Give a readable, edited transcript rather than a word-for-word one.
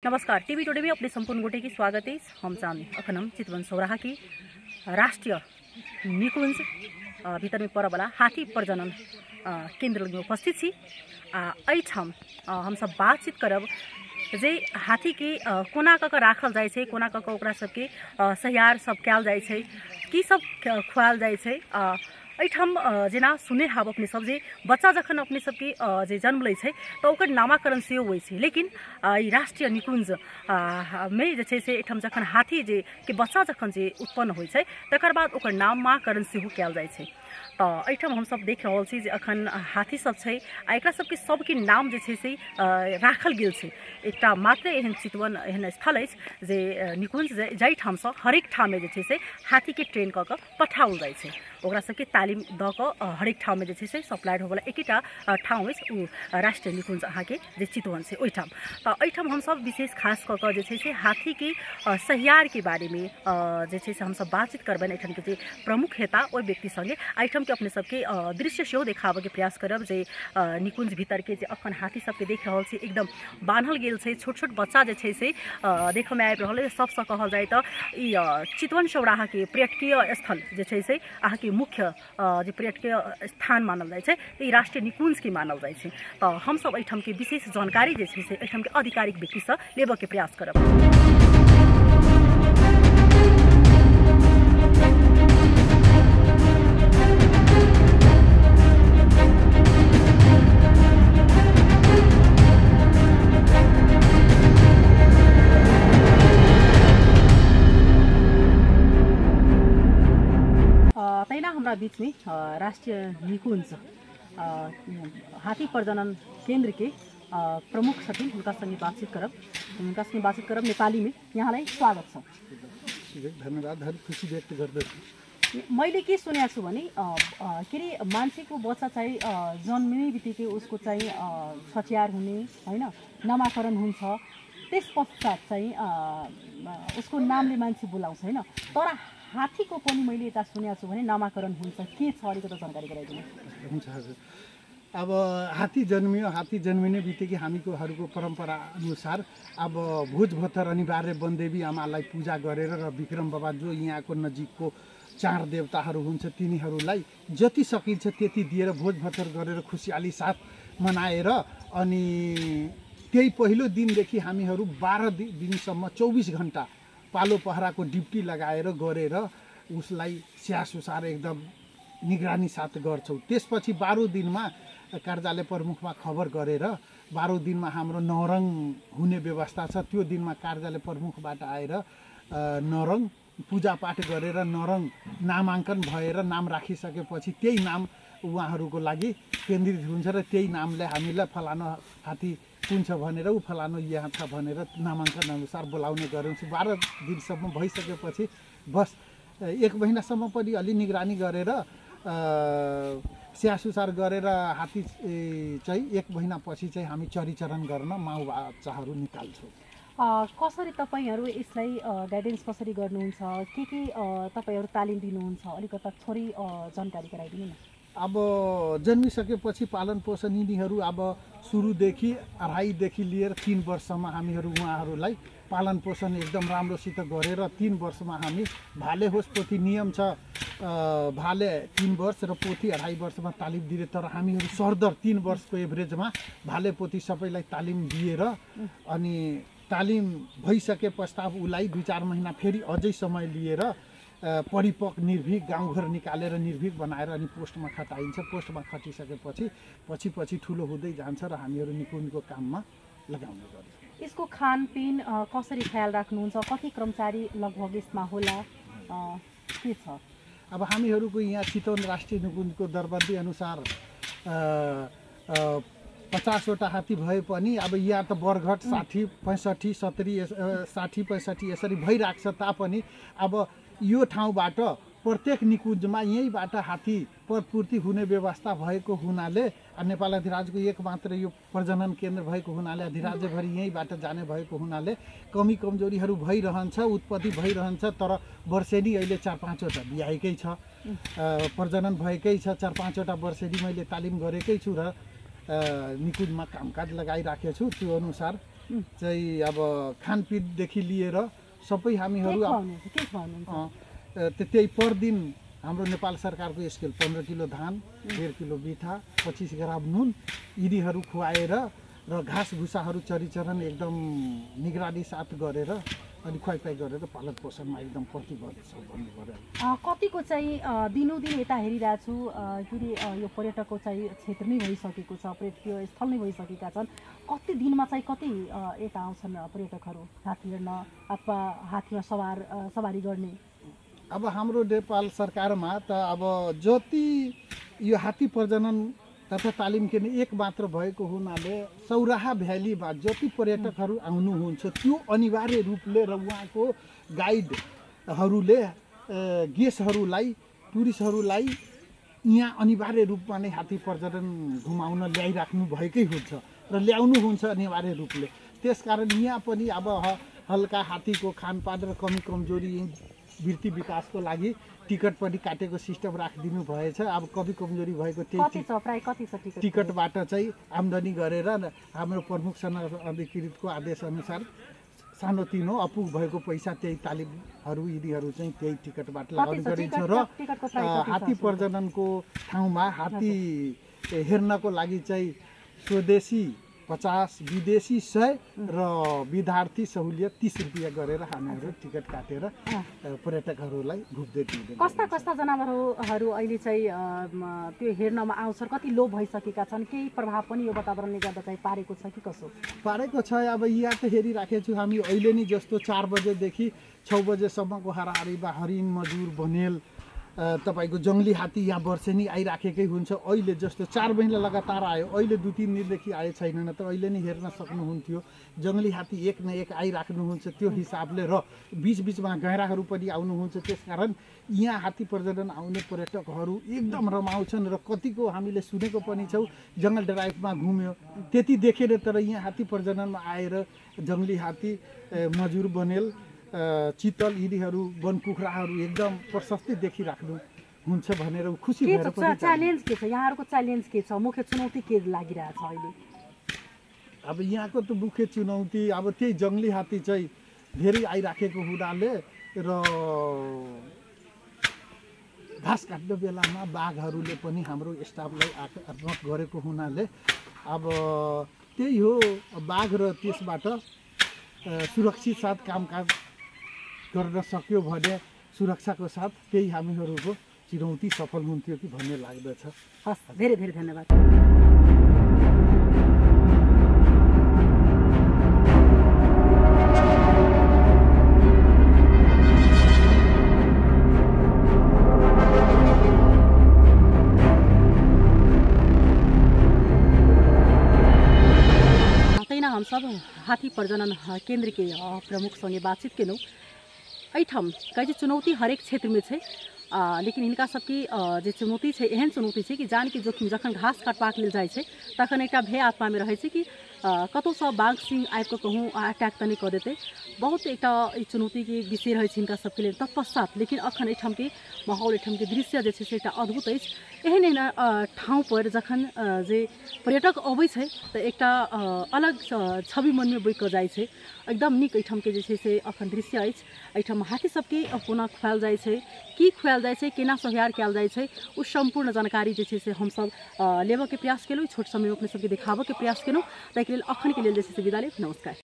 नमस्कार, TV today में अपने संपूर्ण गोटे की स्वागत है। हम चांद अखनम चितवन सौराहा की राष्ट्रीय निकुंज भीतर में परबला हाथी प्रजनन केंद्र में उपस्थित छी। एठाम हम सब बातचीत करब जे हाथी के कोना कऽ राखल जाय छै, कोना कऽ ओकरा सबके सहियार सब कयल जाय छै, की सब खुआल जाय छै। एठाम जेना सुने हाब अपने सब जे बच्चा जखन अपने सबके जे जन्म लै छै तो ओकर नामकरण सेहो होइ छै। लेकिन ई राष्ट्रीय निकुंज में जे छै से एठाम जखन हाथी जे के बच्चा जखन जे उत्पन्न होइ छै तकर बाद ओकर नामकरण सेहो कयल जाय छै। तो एठाम हम सब देख रहल छी जे अखन हाथी सब छै आ एकरा सबके सबके नाम जे छै से राखल गेल छै। एकटा मात्र एहन चितवन एहन स्थल अछि जे निकुंज जाहि ठाम से हरेक ठाम में जे छै से हाथी के ट्रेन कऽ पठाओल जाय छै। ओकरा सबके तालीम द कऽ हरेक ठाम में जे छै से सप्लाइड होवला एकटा ठाम अछि उ राष्ट्रीय निकुंज अहाँके जे चितवन छै ओइठाम। तो एठाम हम सब विशेष खास कऽ जे छै से हाथी के सहियार के बारे में जे छै से हम सब बातचीत करबनि। एठाम के जे प्रमुख हेता ओइ व्यक्ति संगे एठाम के अपने सबके दृश्य सेहो देखाबे के प्रयास करब जे निकुंज भीतर के जे अखन हाथी सबके देख रहल छी एकदम बान्हल गेल छै। छोट छोट बच्चा जे छै से देख में आबि रहल है। सबसे कहल जाय तो ई चितवन सौराहा के पर्यटकीय स्थल जे छै से अहाँके मुख्य जे पर्यटकीय स्थान मानल जाय छै ई राष्ट्रीय निकुंज के मानल जाय छै। तो हम सब एठाम के विशेष जानकारी जे छै से एठाम के आधिकारिक व्यक्ति से लेबे के प्रयास करब। हमारा बीच में राष्ट्रीय निकुंज हाथी प्रजनन केंद्र के प्रमुख छथिन, उनका संगे बातचीत करब नेपाली में। यहाँलाई स्वागत छ। धन्यवाद। खुशी व्यक्त गर्दछु। मैले के सुनेको छु भने के रे मान्छेको बच्चा चाहिँ जन्मिने बित्तिकै उसको चाहिँ छठियार हुने हैन, नामकरण हुन्छ, त्यस पश्चात चाहिँ उसको नामले मान्छे बोलाउँछ हैन। तर हाथी को पनि मैले यता सुनेको छु भने नामकरण हुन्छ, के छ अलिकति जानकारी गराइदिनु। हुन्छ हजुर। अब हाथी जन्मियो, हाथी जन्मिने बित्तिकै हामीहरूको परम्परा अनुसार अब भोज भत्तर अनिवार्य वनदेवी आमालाई पूजा गरेर र विक्रम बाबा जो यहाँको नजिकको चार देवताहरू हुन्छ तिनीहरूलाई जति सकिन्छ त्यति दिएर भोज भत्तर गरेर खुसियाली साथ मनाएर अनि त्यही पहिलो दिनदेखि हामीहरू 12 दिनसम्म 24 घण्टा पालो पहराको ड्युटी लगाएर गरेर उसलाई स्याहार एकदम निगरानी साथ गर्छौँ। त्यसपछि 12 दिनमा कार्यालय प्रमुखमा खबर गरेर 12 दिनमा हाम्रो नरङ हुने व्यवस्था छ। त्यो दिनमा कार्यालय प्रमुखबाट आएर नरङ पूजापाठ गरेर नरङ नामाङ्कन भएर नाम राखिसकेपछि त्यही नाम उहाँहरूको लागि केन्द्रित हुन्छ र त्यही नामले हामीलाई फलाना हाथी कुन छ भनेर ऊ फलानु यहाँ छ भनेर नामाङ्कन अनुसार बोलाउने गरिन्छ। 12 दिनसम्म भइसकेपछि बस 1 महिनासम्म पनि अलि निगरानी गरेर स्याहार गरेर हाथी चाहिँ 1 महिनापछि चाहिँ हामी चरीचरण गर्न माउ बच्चाहरू निकाल्छौँ। कसरी तपाईहरु यसलाई गाइडेन्स कसरी गर्नुहुन्छ, के तपाईहरु तालिम दिनुहुन्छ, अलिकता थोरै जानकारी गराइदिनु न। अब जन्मिसकेपछि पालन पोषण यिनीहरू अब सुरुदेखि 2.5 देखि लिएर 3 वर्षसम्म हामीहरू उहाँहरूलाई पालन पोषण एकदम राम्रोसित गरेर 3 वर्षमा हामी भाले होस् पोथी नियम छ भाले 3 वर्ष र पोथी 2.5 वर्षमा तालिम दिए। तर हामीहरू सरदर 3 वर्षको एभरेजमा भाले पोथी सबैलाई तालिम दिएर अनि तालिम भइसके पश्चात उसलाई 2-4 महिना फेरि अझै समय लिएर परिपक्व निर्भीक गाउँघर निकालेर निर्भीक बनाएर अनि पोस्टमा खटाइन्छ। पोस्टमा खटिसकेपछि पछि ठुलो हुँदै जान्छ र हामीहरू निकुञ्जको काममा लगाउने गर्छौँ। यसको खानपिन कसरी ख्याल राख्नुहुन्छ, कति कर्मचारी लगभग यसमा होला, के छ? अब हामीहरूको यहाँ चितवन राष्ट्रिय निकुञ्जको दरबन्दी अनुसार 50 वटा हात्ती भए पनि अब यहाँ त बरघट 60, 65, 70, 60, 65 यसरी भइराख्छ तापनि अब यो ठाउँबाट प्रत्येक निकुञ्जमा यहीँबाट हात्ती पूर्ति हुने व्यवस्था भएको हुनाले नेपाल अधिराज्यको एक मात्र यो प्रजनन केन्द्र भएको हुनाले अधिराज्यभरि यहीँबाट जाने भएको हुनाले कमी कमजोरीहरू भइरहन्छ, उत्पत्ति भइरहन्छ। तर वर्षेनी अहिले 4-5 वटा बिहाएकै छ, प्रजनन भएकै छ। 4-5 वटा वर्षेनी मैले तालिम गरेकै छु र निकुञ्जमा कामकाज लगाइराखेको छु। त्यो अनुसार चाहिँ अब खानपिनदेखि लिएर सबै हामीहरू त्यही पर दिन हाम्रो नेपाल सरकारको स्केल 15 किलो धान, 1.5 किलो बिथा, 25 ग्राम नुन यिनीहरू खुवाएर र घाँस भुसाहरू चरिचरण एकदम निगरानी साथ गरेर अनि खुवाइपाइ गरेर पालन पोषणमा एकदम प्रतिबद्ध छ भन्नु पर्यो। कतिको चाहिँ दिनोदिन यता हेरिरहेको छु फेरि यो पर्यटकको चाहिँ क्षेत्र नै भइसकेको छ, पर्यटकीय स्थल नै भइसकेका छन्। कति दिनमा चाहिँ कति यता आउँछन् पर्यटकहरू हात्ती हेर्न अथवा हात्तीमा सवारी गर्ने? अब हाम्रो नेपाल सरकारमा त अब जति यो हात्ती प्रजनन तथा तालिम केन्द्र एक मात्र भएको हुनाले सौराहा भ्यालीमा जति पर्यटकहरू आउनुहुन्छ त्यो अनिवार्य रूपले र उहाँको गाइडहरूले गेस्टहरूलाई टुरिस्टहरूलाई यहाँ अनिवार्य रूपमा नै हात्ती प्रजनन घुमाउन ल्याइराख्नु भएकै हुन्छ र ल्याउनुहुन्छ अनिवार्य रूपले। त्यसकारण यहाँ पनि अब हल्का हात्तीको खानपान र कमजोरी वृत्ति विकासको लागि टिकट पनि काटेको सिस्टम राखिदिनु भएछ। अब कमजोरी भएको त्यही टिकटबाट चाहिँ आम्दानी गरेर हाम्रो प्रमुख सेना अधिकृतको आदेशअनुसार सानोतिनो अपुग भएको पैसा त्यही तालिमहरू यिनीहरू चाहिँ त्यही टिकटबाट लगाउने गरिन्छ र हात्ती प्रजननको ठाउँमा हात्ती हेर्नको लागि चाहिँ स्वदेशी 50, विदेशी 100 र विद्यार्थी सहुलियत 30 रुपियाँ गरेर हामीहरू टिकट काटेर पर्यटकहरूलाई घुम्दै दिँदै। कस्ता जनावरहरू अहिले चाहिँ त्यो हेर्नमा आउँछन्? कति लोप भइसकेका छन्? केही प्रभाव पनि यो वातावरणले गर्दा चाहिँ पारेको छ कि कसो? पारेको छ। अब यहाँ त हेरिराखेको छु हामी अहिले नै जस्तो 4 बजेदेखि 6 बजेसम्मको हाराहारीमा हरिण, मजुर, बनेल तपाईको जङ्गली हात्ती यहाँ वर्षेनी आइराखेकै हुन्छ। अहिले जस्तो 4 महिना लगातार आयो, अहिले 2-3 दिनदेखि आए छैन त अहिले नै हेर्न सक्नुहुन्थ्यो। जङ्गली हात्ती एक न एक आइराख्नुहुन्छ त्यो हिसाबले र बीचबीचमा गैँडाहरू पनि आउनुहुन्छ। त्यसकारण यहाँ हात्ती प्रजनन आउने पर्यटकहरू एकदम रमाउँछन् र कतिको हामीले सुनेको पनि छौँ जङ्गल ड्राइभमा घुम्यो त्यति देखेर, तर यहाँ हात्ती प्रजननमा आएर जङ्गली हात्ती, मजुर, बनेल, चितल यिनीहरू वन कुखुराहरू एकदम प्रशस्तै देखिराख्नु हुन्छ भनेर खुसी भएर पनि। च्यालेन्ज के छ यहाँहरूको? च्यालेन्ज के छ? मुख्य चुनौती के लागिरहेछ अहिले? अब यहाँको त मुख्य चुनौती अब त्यही जङ्गली हात्ती चाहिँ धेरै आइराखेको हुनाले र घाँस काट्ने बेलामा बाघहरूले पनि हाम्रो स्टाफलाई आक्रामक गरेको हुनाले अब त्यही हो, बाघ र त्यसबाट सुरक्षित साथ कामकाज गर्न सक्यो भने सुरक्षाको साथ त्यही हामीहरूको चुनौती सफल हुन्थ्यो कि भन्ने लाग्दछ। हस्, धेरै धेरै धन्यवाद। हम सब हाथी प्रजनन केंद्र के प्रमुख संगे बातचीत केलौं। एहिठाम कई चुनौती हरेक क्षेत्र में है, लेकिन इनका सबकी जे चुनौती है एहन चुनौती है कि जान के जोखिम जखन घास काटबाक लेल जाइ छै तखन एकटा भय आत्मा में रहे छै कि कतौसँ बाघ सिंह आबि कऽ कहूँ अटैक तऽ नहि कऽ देतै। बहुत एकटा चुनौती के विषय रहे छै हिनका सबके लेल। तत्पश्चात लेकिन अखन एहिठाम के माहौल, एहिठाम के दृश्य जे छै से एकटा अद्भुत अछि। एहन एहन ठाउँ पर जखन जे पर्यटक अबै छै तऽ एकटा अलग छवि मन में बैठ कऽ जाइ छै। एकदम नीक एहिठाम के जे छै से अखन दृश्य अछि। एहिठाम हाथी सबके कोना खुआल जाइ छै, की खुआल जाइ छै, केना सोहयार कयल जाइ छै, ओ संपूर्ण जानकारी जे छै से हमसब लेबऽ के प्रयास केलहुँ। छोट समय में अपने सबके देखाबऽ के प्रयास केलहुँ। ताहि के लेल अखन के लेल जे छै से विदा लेब। नमस्कार।